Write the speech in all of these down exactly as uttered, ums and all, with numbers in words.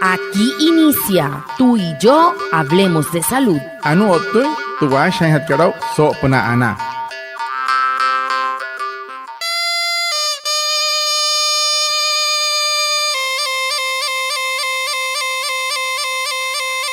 Aquí inicia Tú y yo hablemos de salud. Anuu o'ttüin tü waashajaainjatkat aa'u soo'opünaa anaa.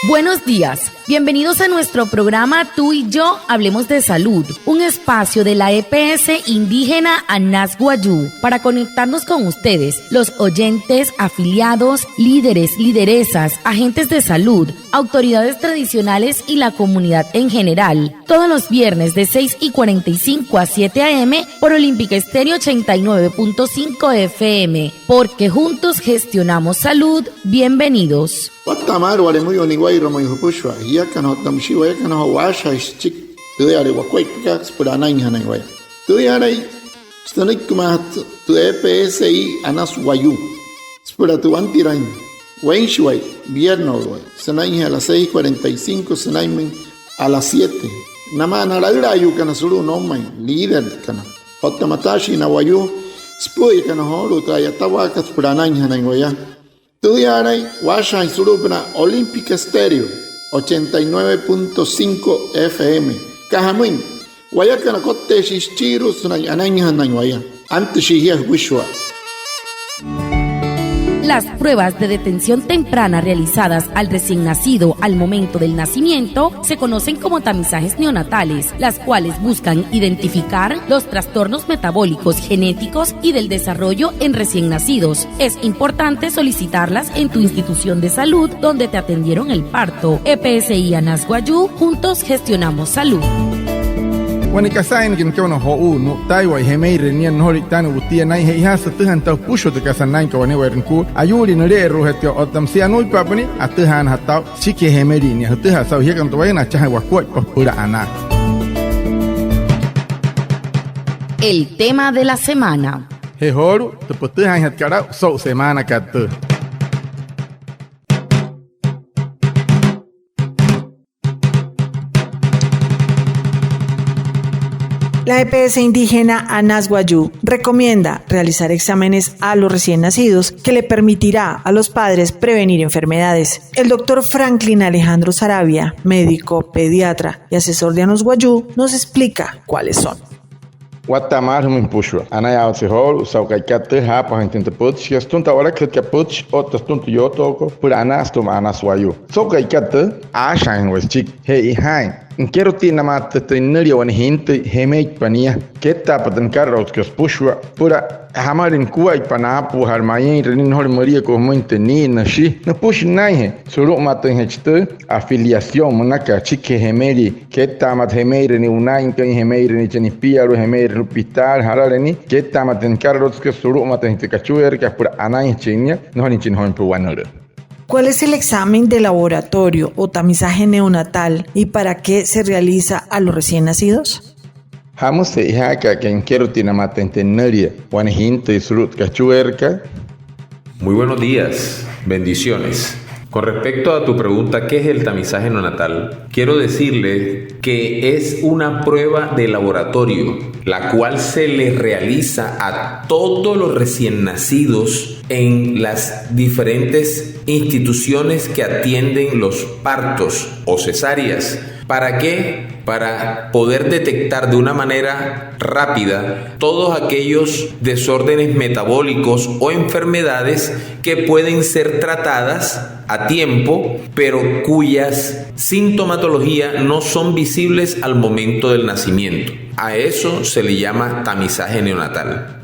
Buenos días. Bienvenidos a nuestro programa Tú y yo hablemos de salud, un espacio de la E P S indígena Anas Wayuu para conectarnos con ustedes, los oyentes, afiliados, líderes, lideresas, agentes de salud, autoridades tradicionales y la comunidad en general. Todos los viernes de seis y cuarenta y cinco a siete a m por Olímpica Estéreo ochenta y nueve punto cinco F M, porque juntos gestionamos salud. Bienvenidos. Watta'a maalü wale müyuu niwa'irua ma'i jüpüshua jiakana otta müshii wayakana joo waashajaain süchiki tüüyale wakuaippakat süpüla anainjanain waya. Tüüyalai sünüikimaajatü tü E P S I Anas Wayuu süpüla tü wantiraain weinshiwai, viernes wayuu, sünainjee a las seis cuarenta y cinco sünainmüin a las siete. Namaa na laülaayuukana sulu'u noumain, líderkana otta mataashii na wayuu süpü'üyakana joolu'u tü a'yatawaakat süpüla anainjanain waya. Tüüyaalain waashajaain sulu'upünaa Olímpica Estéreo ochenta y nueve punto cinco F M. Aka jamüin, wayakana kotteeshii süchiirua sünain anainjanain waya. Antüshii jia jüpüshua. Las pruebas de detención temprana realizadas al recién nacido al momento del nacimiento se conocen como tamizajes neonatales, las cuales buscan identificar los trastornos metabólicos genéticos y del desarrollo en recién nacidos. Es importante solicitarlas en tu institución de salud donde te atendieron el parto. E P S I Anas Wayuu, juntos gestionamos salud. Wane kasa eeinakana aka wane jo'uu nu'ttaiwai jemeire nia, nnojolüin taanü wutia naa'in. Che'ojaasü tatüjaa nütüma jüpüshua tü kasa naainkat wane'ewai nukua ayuulii nüle'eru'ujatkat otta müsia anuuipa'apa nia, atüjaanajatü aa'u süchikijee jemeliin nia. Jütüjaa saa'u jiakana otta wayuu na achajaain wakuaippa süpüla anaa. El tema de la semana. Je joolu'u tü pütüjaainjatkat aa'u so'u semaanakat tüü. La E P S indígena Anas Wayuu recomienda realizar exámenes a los recién nacidos que le permitirá a los padres prevenir enfermedades. El doctor Franklin Alejandro Sarabia, médico pediatra y asesor de Anas Wayuu, nos explica cuáles son. Watta'a maalü jümüin jüpüshua. Anayaawatsü joolu'u so'u ka'ikat tüü jaapajüinjatüin tü pütchikat sütüma tü a'walakajütkat pütchi otta sütüma tü yootookot süpüla anaa sütüma Anas Wayuu. So'u ka'ikat tüü, aashajaain waya süchiki. Che'ijaain, nikerotinnamaatüin tü nnülia wane jintüi jemeitpa nia. Kettaapa tü nükaralouksekat süpüshua süpüla jamalüin nukuaippa naapü'üjaale mayeinre nia, nnojolüin müliakuu jümüin tü nii, nüshi, nüpüshi nünainjee sulu'umatüinjachi tü afiliación münaka, süchikijee jemelii. Kettaamata jemeire nia wüna'inküin, jemeire nia chi nipialu'u, jemeire nia pitaale, jarale nia. Kettaamata tü nükaralouksekat sulu'umatüin tü kachueerakat süpüla anainjachin nia, nnojolüin chi nüjuin püwanülüü. ¿Cuál es el examen de laboratorio o tamizaje neonatal y para qué se realiza a los recién nacidos? ¿Jamüsü che'ojaaka aka nikerotinnamaatüin tü nnülia wane jintüi sulu'u tü kachueerakat? Muy buenos días, bendiciones. Con respecto a tu pregunta, ¿qué es el tamizaje neonatal? Quiero decirle que es una prueba de laboratorio, la cual se le realiza a todos los recién nacidos en las diferentes instituciones que atienden los partos o cesáreas. ¿Para qué? Para poder detectar de una manera rápida todos aquellos desórdenes metabólicos o enfermedades que pueden ser tratadas a tiempo, pero cuyas sintomatología no son visibles al momento del nacimiento. A eso se le llama tamizaje neonatal.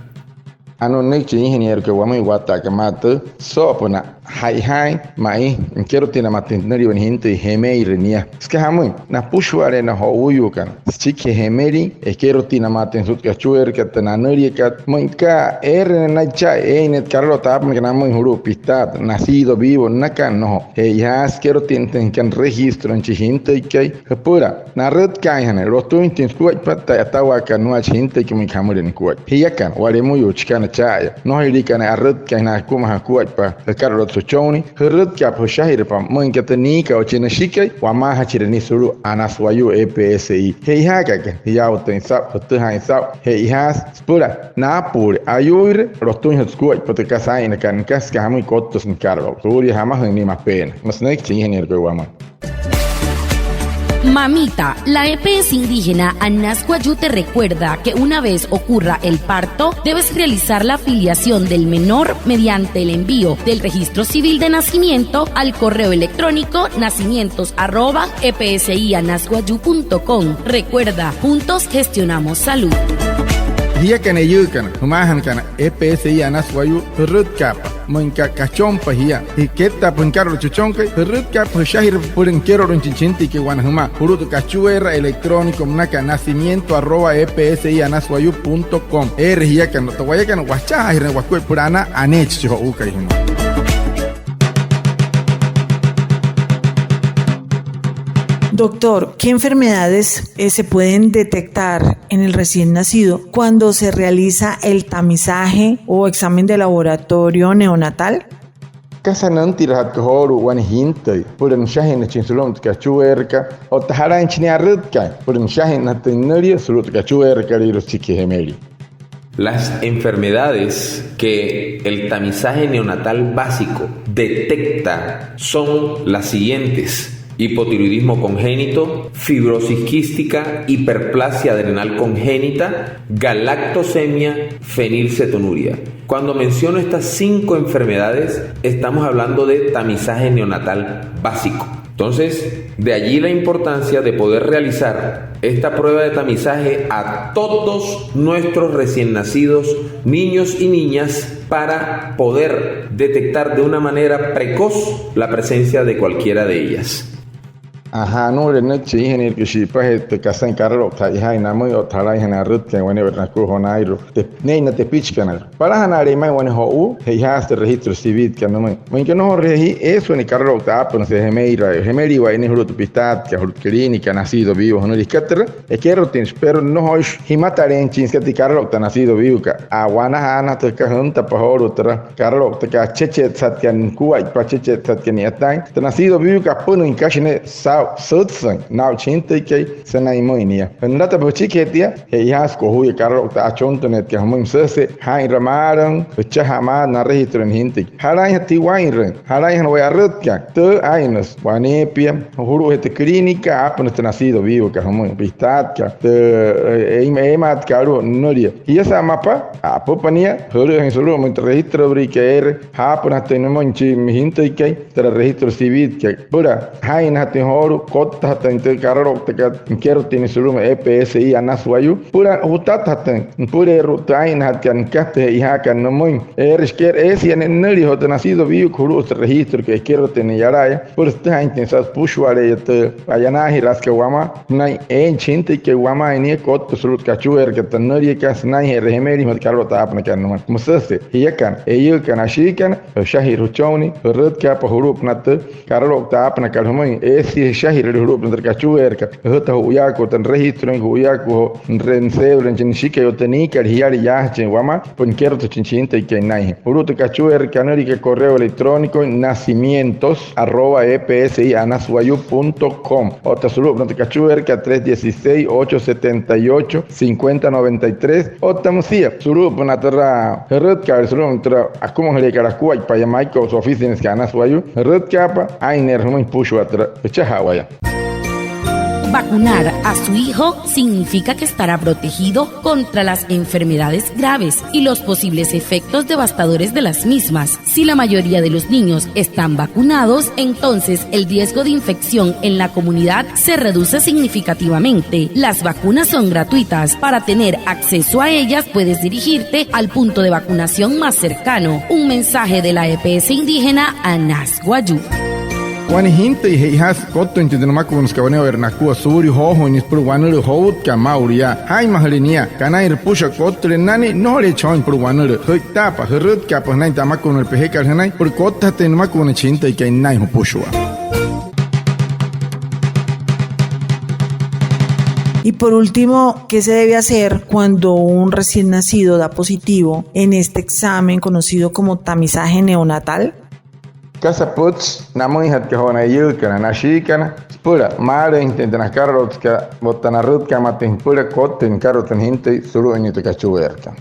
Anuu nünüiki chi ingenierokai wamüin watta'akat maa tüü soo'opünaa che'ijaain ma'i nikerotinnamaatüin tü nnülia wane jintüi jemeire nia. Süka jamüin, napüshua'aleena jo'uuyuukana süchikijee jemelin, ekerotinnamaatüin sulu'u tü kachueerakat, tü nanüliakat, müin aka eere naya cha'aya eein ne'e tü karaloukta aapünakana amüin julu'u pitaat, nacido vivo, nünaka nnojo. Che'ojaasü nikerotinnatüin jükana registro chi jintüikai jüpüla narütkaainjanain lotüinjatüin sukuaippa tü a'yatawaakat nümaa chi jintüikai müin aka jamüle nukuaippa. Jiakana wa'lemüyuu chakana cha'aya. Nnojoliikana arütkaain na akumajaa akuaippa jükaraloukta süchonnii, jürütkaapa jüshajirapa müin aka tü niikat o chi nüshikai wamaajachire nia sulu'u Anas Wayuu E P S I. Che'ojaaka aka jiyaawatüin saa'u, jütüjaain saa'u, che'ojaasü süpüla naapuule ayuuire lotüin joo sukuaippa tü kasa aa'inakana nüka, süka jamüin kottüsü nikaraloukta suulia jamajüin nia mapeena. Müsü nünüiki chi ingenierokai wamüin. Mamita, la E P S indígena Anas Wayuu te recuerda que una vez ocurra el parto, debes realizar la afiliación del menor mediante el envío del registro civil de nacimiento al correo electrónico nacimientos arroba E P S I anas wayuu punto com. Recuerda, juntos gestionamos salud. Jiakana eiyuukana jümaajanakana E P S I Anas Wayuu, jürütkaapa müin aka kachonpa jia, kettaapa jükaraloukta süchonkai, jürütkaapa jüshajirapa süpüla nikerolüinjachin chi jintüikai wanaa jümaa julu'u tü kachueera electrónico münaka nacimiento arroba E P S I anas wayuu punto com. Eere jiakana, otta wayakana wachajaajirüin wakuaippa süpüla anaa aneechi chi jo'uukai jümaa. Doctor, ¿qué enfermedades, eh, se pueden detectar en el recién nacido cuando se realiza el tamizaje o examen de laboratorio neonatal? ¿Kasa nüntirajatka joolu'u wane jintüi süpüla nüshajinnajachin sulu'umüin tü kachueerakat otta jalainjachi nia arütkaain süpüla nüshajinnajatüin nünülia sulu'u tü kachueerakalüirua süchikijee jemelia? Las enfermedades que el tamizaje neonatal básico detecta son las siguientes: hipotiroidismo congénito, fibrosis quística, hiperplasia adrenal congénita, galactosemia, fenilcetonuria. Cuando menciono estas cinco enfermedades, estamos hablando de tamizaje neonatal básico. Entonces, de allí la importancia de poder realizar esta prueba de tamizaje a todos nuestros recién nacidos, niños y niñas, para poder detectar de una manera precoz la presencia de cualquiera de ellas. Ajaa, nuu'ule nünüiki chi ingenierokai shi'ipajee tü kasain karaloukta che'ojaain namüin otta jalainjanain arütkaain wane'ewai nakua joo naa'irua, te, ne'e na tepichikalü. Palajana'ale'e ma'i wane jo'uu, che'ojaasü tü registro civilkat nümüin. Müinka nnojorujee jia, eesü wane karaloukta aapünüsü jemelia, jemeliawa'aya nia julu'u tü pitaatkat, julu'u tü clínica Nacido Vivo jünüliakat türa, ekerotüinjachin, pero nnojoishi jimataleeinjachin süka tü karaloukta Nacido Vivokat. A'wanajaanajatü jüka jüntapa joolu'u türa karalouktakat, achechetsatkat nukuaippa, achechetsatkat ni'yataain. Tü Nacido Vivokat apünüin kashi ne'e saa'u sütsüin naa'u chi jintüikai sünain müin nia. Jünalatapa püchikijee tia, che'ojaasü kojuya karaloukta achuntüneetkat jümüin. Müsüjese'e jaa'inra maalü, jüchaja'a maalü naregistroi nüjintüikai. Jalainjatü jia waa'inrüin, jalainjana waya arütkaain, tü aa'inrüsü waneepia julu'ujee tü clínica aapünüsü tü Nacido Vivokat jümüin, pitaatkat, tü, e, eemaatkat alu'u nünülia. Jiasa mapa, apüpa nia jülü'üjüin sulu'umüin tü registrobüliikat eere jaapünajatüin nümüin chi jintüikai türa registro civilkat süpüla jaa'inajatüin joolu'u kottajatüin tü karalouktakat nikerotüin nia sulu'umüin E P S I Anas Wayuu süpüla jutatajatüin nüpüleerua tü aa'inajatkat nüka, tü che'ojaakat nümüin. Eere shikera, eesia ne'e nünülia joo tü Nacido Vivokat julu'usü tü registrokat, ekerotüin nia yala'aya süpüla sütüjaainjatüin saa'u süpüshuale'eya tü a'yanaajiraasükat wamaa sünain eein chi jintüikai wamaain nia kottüsü sulu'u tü kachueerakat tü nünüliakat sünainjee eere jemelia joo tü karaloukta aapünakat nümüin. Müsüjese'e jiakana, eiyuukana, ashiikana, jüshajira jüchonnii, jürütkaapa julu'upünaa tü karaloukta aapünakat jümüin, eesia jüshajirüle julu'upünaa tü kachueerakat, jüjüta ju'uyaakuu tü registroin, ju'uyaakuu joo nücédulain chi nüshikai otta niikat jiyalee yaajachin wamaa süpüla nikerotüchin chi jintüikai nünainjee. Julu'u tü kachueerakat kanüliakat correo electrónico nacimientos arroba E P S I anas wayuu punto com otta sulu'upünaa tü kachueerakat tres dieciséis, ocho setenta y ocho, cincuenta noventa y tres otta müsia sulu'upünaa türa jürütkaakat sulu'umüin türa akumajüleekat akuaippa'aya Maiko'u oficinakat Anas Wayuu, jürütkaapa aa'inneerü jümüin süpüshua türa. Jüchajaa waya. Vacunar a su hijo significa que estará protegido contra las enfermedades graves y los posibles efectos devastadores de las mismas. Si la mayoría de los niños están vacunados, entonces el riesgo de infección en la comunidad se reduce significativamente. Las vacunas son gratuitas. Para tener acceso a ellas, puedes dirigirte al punto de vacunación más cercano. Un mensaje de la E P S indígena Anas Wayuu. Wane jintüi che'ojaasü kottüinjatüin tü nümakuuna süka wane'ewai nakua suulia joojüin nia süpüla wanülüü joutkat maa'ulu yaa. Jaa'inmajüle nia kanainrü süpüshua kottüle nünain, nnojoleechi jooin süpüla wanülüü. Jü'itaapa, jürütkaapa jünain tü amakuunale pejekat jünain süpüla kottajatüin nümakuuna chi jintüikai nünain jüpüshua. Y por último, ¿qué se debe hacer cuando un recién nacido da positivo en este examen conocido como tamizaje neonatal? ¿Kasa pütchi namüinjatkat joo na eiyuukana, na ashiikana, süpüla maalüinjatüin tü nakaralouktakat otta narütka'a, maa tia süpüla kottüin nakaraloukta jintüi sulu'u nia tü kachueerakat?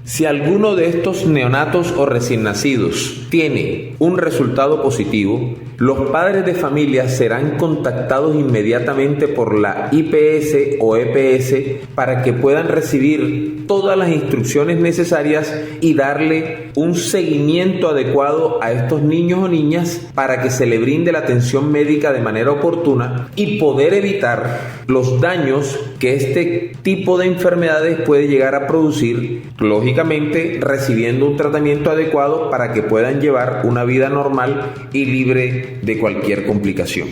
Si alguno de estos neonatos o recién nacidos tiene un resultado positivo, los padres de familia serán contactados inmediatamente por la I P S o E P S para que puedan recibir todas las instrucciones necesarias y darle un seguimiento adecuado a estos niños o niñas para que se le brinde la atención médica de manera oportuna y poder evitar los daños que este tipo de enfermedades puede llegar a producir, lógicamente recibiendo un tratamiento adecuado para que puedan llevar una vida normal y libre de cualquier complicación.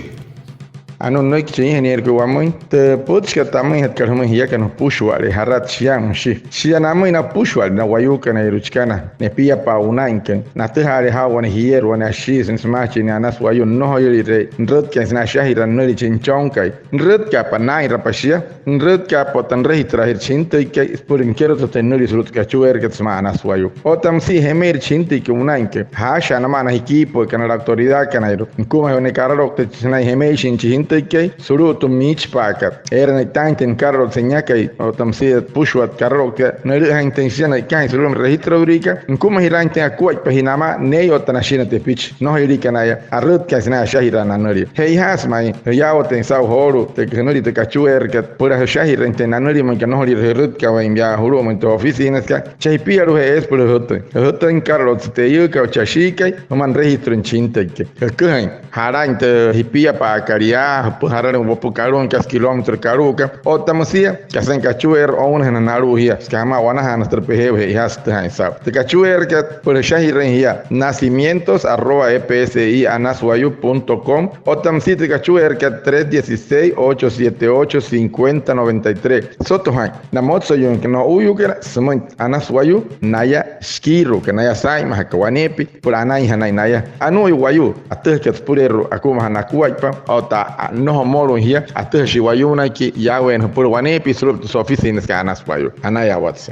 Anuu nünüiki chi ingenierokai wamüin, tü pütchikat tamüinjatkat jümüin jiakana jüpüshua'ale jarat shia, müshi. Shia namüin na jüpüshua'ale na wayuukanairua chikana nepiapa'a wünainkai, natüjaale jaa'u wane jierü, wane ashii sünain sümaachi nia Anas Wayuu, nnojoyülire nürütkain sünain ashajiraa nünülia chi nüchonkai. Nürütkaapa, naa'inrapa shia, nürütkaapa otta nüregistraajira chi jintüikai süpüla nikerotajatüin nünülia sulu'u tü kachueerakat sümaa Anas Wayuu. Otta müsia jemeirü chi jintüikai wünainkai, jaashaja'a namaa na jikiipü'ükat, na autoridadkanairua, nükumajee wane karaloukta sünain jemeishin chi jintüikai sulu'u tü miichipa'akat. Eere ne'itaainjatüin nükaraloukta senyaakai otta müsia jüpüshua tü karalouktakat, nülü'üjainjatüin shia, ne'ikajaain sulu'umüin registrowiriikat, nükumajiraainjatüin akuaippa jia namaa, neein otta nashina tepichi. Nnojoyüliikana yaa, arütkain sünain ashajiraa nanülia. Che'ojaasü ma'i, jiyaawatüin saa'u joolu'u tü jünülia tü kachueerakat süpüla jüshajirüinjatüin nanülia, müinka nnojolire jürütkaweein yaa julu'umüin tü oficinasükat. Chaa jipialu'ujee eesü süpüla jüjütüin, jüjütüin nükaraloukta tü eiyuukat o chi ashiikai, jümaa nüregistrüin chi jintüikai. Jüküjüin jalain tü jipiapa'akat yaa, jüpüla jaralüin wopu kaluuin, kasa kilómetro kaluukat, otta müsia kasain kachueera ounajünüin nalu'u jia, süka jamaa wanajaanüsü türa pejeewa. Che'ojaasü sütüjaain saa'u tü kachueerakat süpüla jüshajirüin jia, nacimientos arroba E P S I Anas Wayuu punto com, otta müsia tü kachueerakat tres dieciséis, ocho siete ocho, cincuenta noventa y tres. Soto jaa'in na motsoyuuinkat, na o'uyuukana sümüin Anas Wayuu, naya shikiiru'uka, naya saa'inmajaaka waneepia, süpüla anainjanain naya. Anuu wayuu atüjakat süpüleerua akumajaa nakuaippa otta nnojo mmoluin jia, atüjashii wayuunaiki yaaweena jüpüla waneepia sulu'u tü oficinasükat Anas Wayuu. Anayaawatsü.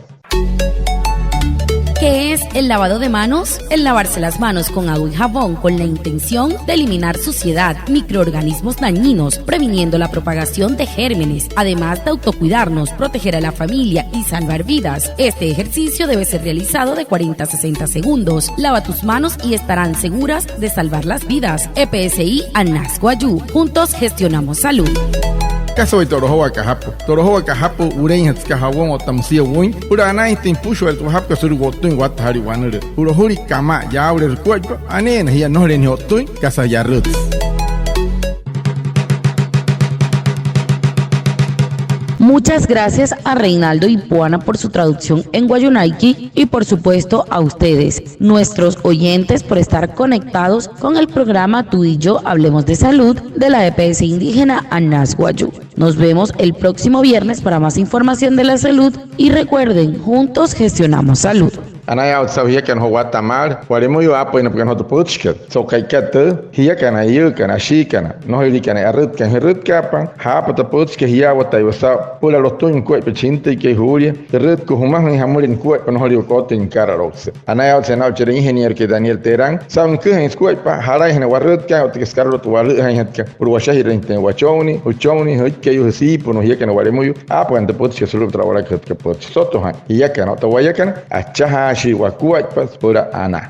¿Qué es el lavado de manos? El lavarse las manos con agua y jabón con la intención de eliminar suciedad, microorganismos dañinos, previniendo la propagación de gérmenes, además de autocuidarnos, proteger a la familia y salvar vidas. Este ejercicio debe ser realizado de cuarenta a sesenta segundos. Lava tus manos y estarán seguras de salvar las vidas. E P S I Anas Wayuu. Juntos gestionamos salud. ¿Kasa wayuu tü o'lojowaakat japü? Tü o'lojowaakat japü, wuleinjatü süka jabón otta müsia wüin süpüla anainjatüin süpüshua'ale tü wajapükat sulu'u wo'ttüin watta jaalin wanülüü. Ju'lojulii kamaa, yaauleerü kuaippa, aneena jia, nnojole nia o'ttüin kasa yarütsü. Muchas gracias a Reinaldo Ipuana por su traducción en wayuunaiki y por supuesto a ustedes, nuestros oyentes, por estar conectados con el programa Tú y Yo Hablemos de Salud de la E P S indígena Anas Wayuu. Nos vemos el próximo viernes para más información de la salud y recuerden, juntos gestionamos salud. Anayaawatsü saa'u jiakana joo watta maalü, wa'lemüyuu aapüinapakana joo tü pütchikat. So'u ka'ikat tüü, jiakana eiyuukana, ashiikana, nnojoliikana arütkain, jürütkaapa, jaapa tü pütchikat jiyaawataiwa saa'u süpüla lotüin nukuaippa chi jintüikai juulia, jürütkua jümajüin jamüle nukuaippa, nnojoliwa kottüin nükaraloukse. Anayaawatsü nia naa'u chere ingenierokai Daniel Terán saa'u nüküjain sükuaippa jalainjanain warütkain otta aka sükaraloukta walü'üjainjatkat süpüla washajirüinjatüin wachonnii, jüchonnii, jüikeyuu, jüsiipünuu, jiakana wa'lemüyuu aapakana tü pütchikat sulu'u tü a'walakajütkat pütchi. Soto jaa'in, jiakana otta wayakana, achajaashii wakuaippa süpüla anaa.